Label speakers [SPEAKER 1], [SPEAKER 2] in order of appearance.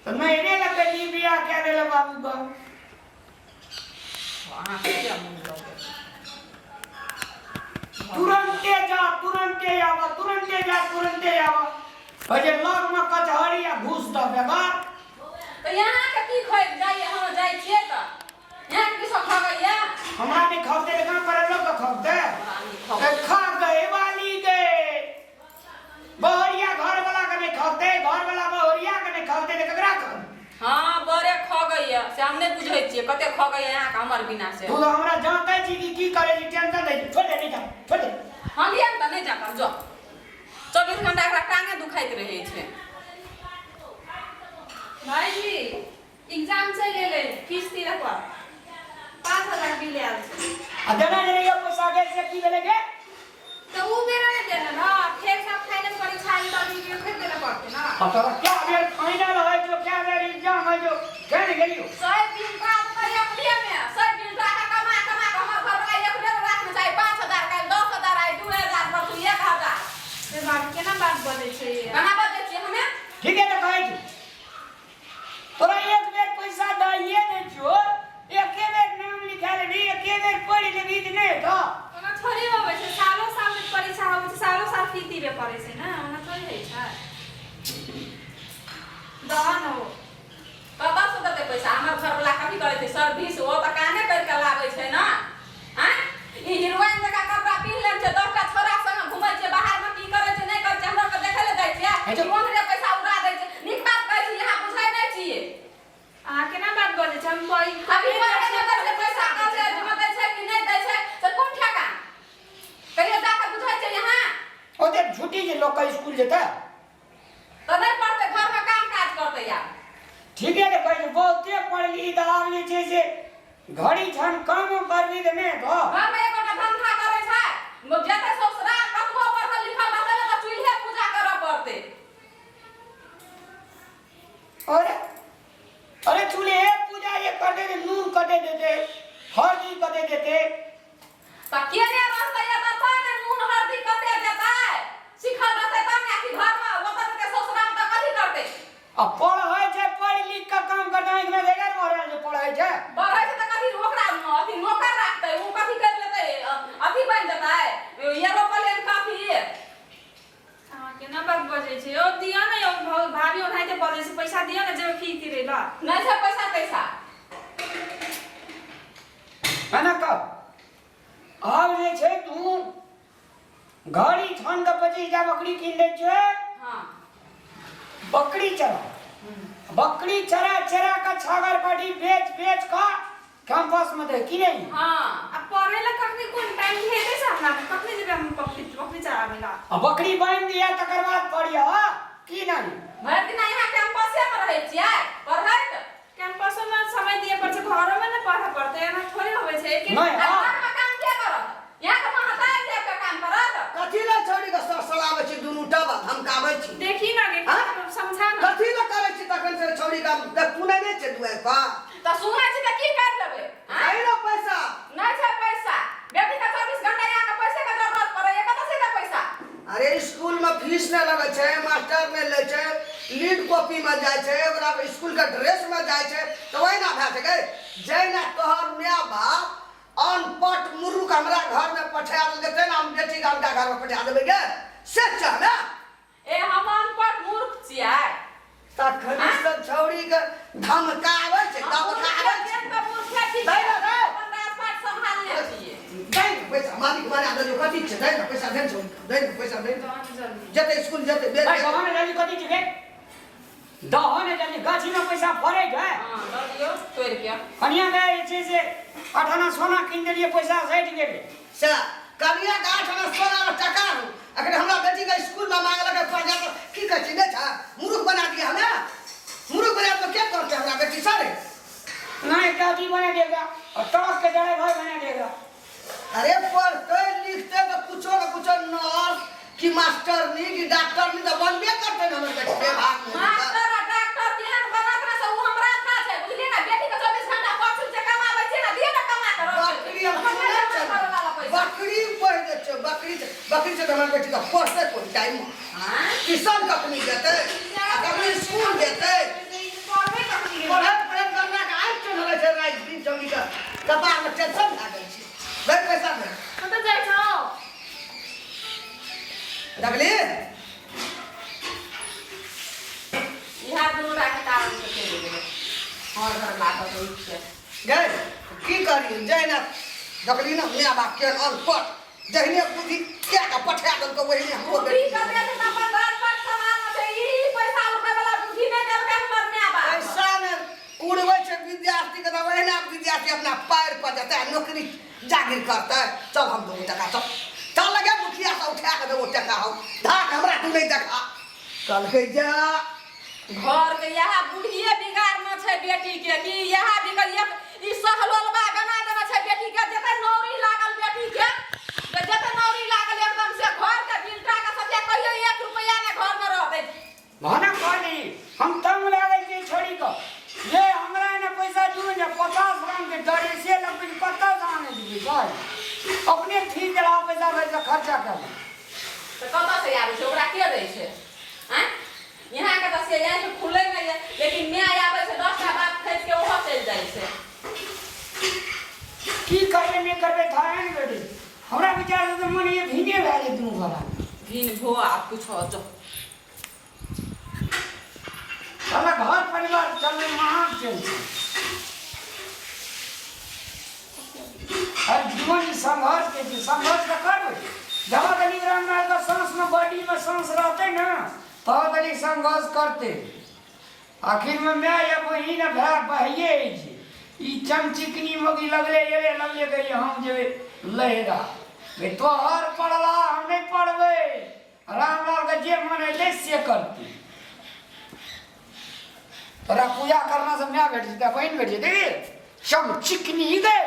[SPEAKER 1] तऽ नैहरे लऽ कऽ ई बियाह कए देलक बाबू के।
[SPEAKER 2] अहाँके किया मोन लगै?
[SPEAKER 1] तुरन्ते जा, तुरन्ते आब, तुरन्ते जा, तुरन्ते आब। कहै छै लगमे कचहरी आ घूस दऽ बेगर।
[SPEAKER 2] तऽ यहाँके की खैब जाइए, हम जाइ छियै तऽ यहाँ की सब खगैया?
[SPEAKER 1] हमरा नहि खौते तऽ कहाँ पर लोक के खौते?
[SPEAKER 2] हमरा नहि खगै।
[SPEAKER 1] तऽ खा गए वाली गए। बहरिया घर वाला के नहीं खौते, घर वाला बहरिया के नहीं खौते तऽ ककरा खौते?
[SPEAKER 2] हँ, बड़े खगैया से हम नहि बुझै छियै कते खगैया यहाँके हमर बिना से।
[SPEAKER 1] तू तऽ हमरा जानते छी कि की करे छी, टेंशन दै छी। छोड़ दे, नहीं जा, छोड़ दे।
[SPEAKER 2] हम लिअ ने तऽ नहि जाकब, जो 24 घंटा एकरा टांगे दुखाइत रहै छै।
[SPEAKER 3] भाईजी, एग्जाम चलि एलै, फीस दिअ पर 5000 बिल आयल छै।
[SPEAKER 1] आ देना जे रहियो पैसा के, से की भेलै गे?
[SPEAKER 3] तऽ उ बेरा नहि देने न, फेर सब फाइनल परीक्षा आयल तऽ अभी फेर देने पड़तै न।
[SPEAKER 1] आ तोरा क्या बेर फाइनल होइ छौ, क्या बेर एग्जाम होइ छौ, केने गेलियो?
[SPEAKER 2] सब दिन काज करिया बुझिए में सब दिन टाका कमा कमा के हमर घरवाला एक बेर राखने चाही 5000, काल्हि 10,000, आइ 2000, परसू 1000।
[SPEAKER 3] से बात केना बात बजै छै?
[SPEAKER 2] केना बजै छियै हमे?
[SPEAKER 1] ठीके तऽ कहै छी। तोरा एक बेर पैसा दैए दै छियो, एके बेर नाम लिखा लेबही, एके बेर पढ़ि लेबही तऽ नहि हेतौ?
[SPEAKER 3] ओना थोड़े होबै छै, सालो साल परीक्षा होबै छै, सालो साल फीस दिबे पड़ै छै ने, ओना थोड़े होइ छै। दह न ओ।
[SPEAKER 2] कतऽसँ देतै पैसा? हमर घरवला कथी करै छै सर्विस? ओ तऽ कामे करि कऽ लाबै छै ने। आँय, ई हीरोइन जकाँ कपड़ा पिन्ह लेने छै, 10टा छोरा संगे घुमै छै बाहरमे, की करै छै नहि करै छै हमरा आरके देखै लए जाइ छियै?
[SPEAKER 1] अच्छा।
[SPEAKER 2] ओहने पैसा उड़ा दै छै। नीक बात कहै छी, यहाँ बुझै नहि छियै।
[SPEAKER 3] अहाँ केना बात बजै छै? हम
[SPEAKER 2] अभी पढ़े नहि दै छै पैसा, कहै छै जमा दै छै कि नहि दै छै से कोन ठेका? कहियो जा कऽ बुझै छै यहाँ?
[SPEAKER 1] ओते छुट्टी जे लोक के स्कूल जेतै।
[SPEAKER 2] तऽ नहि पढ़तै, घरमे काम काज करतै आब।
[SPEAKER 1] ठीके ने कहै छै, बहुते पढ़ली तऽ आब जे छै से घड़ी छन काम करबी तऽ नहि हेतौ?
[SPEAKER 2] घरमे एकोटा धंधा करै छै? जेतै ससुरा, कतबो पढ़ल लिखल रहतै ने तऽ चूल्हे पूजा करऽ पड़तै।
[SPEAKER 1] अरे अरे, चूल्हे पूजा ये कर दे, नून कटे देते, हल्दी कटे देते।
[SPEAKER 2] तऽ केने रहतै एतऽ तैं ने नून हरदी कते देतै। सिखल रहतै तब ने कि घरमे ओतऽ जेतै ससुरामे तऽ कथी करतै?
[SPEAKER 1] आ पढ़ै छै, पढ़ि लिख कऽ काम करतै, आँखिमे बेगर भऽ रहल छै, पढ़ै छै।
[SPEAKER 2] पढ़ै छै तऽ कथी ओकरा अथी नौकर राखतै? ओ कथी करि लेतै, अथी बनि जेतै एरोप्लेन कथी?
[SPEAKER 3] अहाँ केना बात बजै छै? यौ, दिअ ने यौ भाभी, ओनाहिते बजै छै। पैसा दिअ ने, जेबै फीस दिबै लए।
[SPEAKER 2] नहि छै पैसा तैसा।
[SPEAKER 1] है ना कह, आब जे छै तू घड़ी छान कऽ 25टा बकरी कीन दै छै। बकरी चरा, बकरी चरा चरा कऽ छागर पाटी बेच बेच कऽ कैंपस में दे की नहीं?
[SPEAKER 2] हाँ।
[SPEAKER 3] आ पढ़ै लए कखनी कोन टाइम भेटै छै हमरा? कखनी जेबै हम बकरी बकरी चराबै लए?
[SPEAKER 1] आ बकरी बान्हि दिया, तकर बाद पढ़िया की नहीं?
[SPEAKER 2] भरि दिना यहाँ कैंपसे मे रहै छियै पढ़ैत।
[SPEAKER 3] कैंपसो में समय दिए पड़ै छै, घरो में ने पढ़े पड़तै, एना थोड़े होवे छै एक।
[SPEAKER 1] नहि।
[SPEAKER 2] आ
[SPEAKER 1] हाँ।
[SPEAKER 2] घरमे काम के करत? यहाँ के महतारी देव के काम करत?
[SPEAKER 4] कथी लए छौड़ी के सड़सड़ाबै छी, दुनू टबा धमकाबै छी?
[SPEAKER 3] देखी ना गे।
[SPEAKER 4] हाँ?
[SPEAKER 3] समझा ना।
[SPEAKER 4] कथी लए करै छी तखन से छौड़ी के? देख, सुनै नहि छै दुआरि पर।
[SPEAKER 2] तऽ सुनै छी तऽ की कर लेबै? आँय?
[SPEAKER 4] नहीं ना पैसा?
[SPEAKER 2] नहि छै पैसा। बेटी के 24 घंटा यहाँ के पैसे के जरूरत पड़ै कतऽ से एतै पैसा?
[SPEAKER 4] अरे, स्कूल में फीस नहीं लगे छै, मास्टर नहीं लै छै, लीड कॉपी में जाइ छै, ओकरा स्कूल के ड्रेस में जाइ छै, तऽ वही ना भए सकै। जहिना तोहर माय बाप अनपढ़ मुर्ख हमरा घर में पठा देलकै, तेना हम बेटी के हुनका घर में पठा देबै गे, से चाहबै?
[SPEAKER 2] ए, हम अनपढ़ मूर्ख छियै?
[SPEAKER 4] तखन ई सब छौड़ी के धमकाबै छै,
[SPEAKER 2] हम मूर्ख
[SPEAKER 4] धमकाबै
[SPEAKER 2] छियै
[SPEAKER 4] छै।
[SPEAKER 2] तऽ मूर्खे छी।
[SPEAKER 4] दै ने, दै।
[SPEAKER 2] अपन राजपाट सम्हालने छियै।
[SPEAKER 4] दै ने पैसा, मालिक बना देलियौ, कथी छै? दै ने पैसा, दै ने छौड़ी के, दै ने पैसा, दै ने। जेतै स्कूल जेतै बेर
[SPEAKER 1] भाई, दहो ने जल्दी, कथी छै? दहो ने जल्दी, गाछी में पैसा फड़े छै।
[SPEAKER 2] हँ, दऽ दियौ तोड़ि के।
[SPEAKER 1] कनिया के जे छै से 8 आना सोना कीन देलियै, पैसा सठि गेलै।
[SPEAKER 4] से कनिया के 8 आना सोना में टका हो, अखन हमरा बेटी के स्कूल में मांगलक है 5000, की कहै छी? नहि छै? मुरुख बना दिया हमे, मुरुख बना तो के करते हमरा बेटी सर?
[SPEAKER 1] नहीं, एकटा अथी बना देगा और ट्रक के ड्राइवर बना देगा।
[SPEAKER 4] अरे, पढ़ते लिखते तो कुछो न कुछो नर्स कि मास्टरनी कि डॉक्टरनी तो बनबे करते न हमर बेटी के भाग में।
[SPEAKER 2] मास्टर आ डॉक्टर केहन बनत ने से उ हमरा था छै, बुझलियै ने? बेटी के 24 घंटा पछुल छै, कमाबै छै ने, दिअ ने कमा के रखै।
[SPEAKER 4] बकरी हम
[SPEAKER 2] हमर
[SPEAKER 4] सुनै
[SPEAKER 2] नहि
[SPEAKER 4] छै।
[SPEAKER 2] जमा करऽ वाला पैसा।
[SPEAKER 4] बकरी पढ़ दे छै, बकरी से, बकरी से तो हमर बेटी के पढ़ते कोन टाइम?
[SPEAKER 2] आँय?
[SPEAKER 4] ट्यूशन कखनी जेतै आ कखनी स्कूल जेतै? कपारमे टेंशन भए गेल छै। दे पैसा दे।
[SPEAKER 3] कतऽ जाइ छौ?
[SPEAKER 4] देखली
[SPEAKER 2] इएह दुनू टाके कारण से चलि गेलै हमर घर लागल रहै छै।
[SPEAKER 4] गए की करी जहिना देखली ने माय बाप के अनपढ़ जहिने बुद्धि कए कऽ पठा देलकै ओहिने हमरो
[SPEAKER 2] बुद्धि
[SPEAKER 4] बेटी।
[SPEAKER 2] कते छै तऽ अपन घर पर समाजमे छै ई पैसा उठबै वाला बुद्धि नहि देलकै हमर माय बाप।
[SPEAKER 4] पैसा ने उड़बै छै विद्यार्थी के तऽ ओहिना विद्यार्थी अपना पैर पर जेतै आ नौकरी जागिर करतै। चल हम देबो टका, चल चल लगे मुखिया से उठा कऽ देबो टका हम। धाक हमरा तू नहि देखा कहलकै जा।
[SPEAKER 2] घर के इएह बुढ़िए बिगाड़ने छै बेटी के कि इएह बिगड़ ई सहलोलबा बना देने छै बेटी के। जते नौरी लागल बेटी के, जते नौरी लागल एकदम से घर के बिलटा के सत्या कहियो 1 रुपया ने घर में रहतै।
[SPEAKER 1] भने कहली हम तंग लागल छी छोड़ी कऽ ये हमरा ने पैसा दू ने 50 रंग के ड्रेसे लगबै छी, कतऽ से आनै छी पैसा? अपने ठीक रहा पैसा पैसा खर्चा कर।
[SPEAKER 2] तऽ कतऽ से आबै छै? ओकरा के दै छै? आँय, यहाँ के तऽ से आँखि खुलै नहि यऽ, लेकिन माय आबै छै 10टा बात ठोकि के ओहो चलि जाइ छै।
[SPEAKER 1] की करबै नहि करबै थाहे ने बेटी। हमरा विचार से तऽ मन ये भीने भए जेतै दुनू घरा।
[SPEAKER 2] भीन भो आ कुछ जो
[SPEAKER 1] साला घर परिवार चलबै महान चल छै। अरे जीवन ई संघर्ष के छै, संघर्ष तऽ करबै। जब तक रामलाल के सांस में बॉडी में सांस रहतै ने तब तक संघर्ष करतै। आखिर में माय या बहिन आ भाय भाइये अछि। ई चमचिकनी मौगी लगले एले लगले कहिए हम जेबै लहरा। बे तोहर पढ़ला हम नहि पढ़बै। रामलाल के जे मन हेतै से करतै। तोरा पूजा करना से माय भेट जेतै बहिन भेट जेतै। चमचिकनी गए।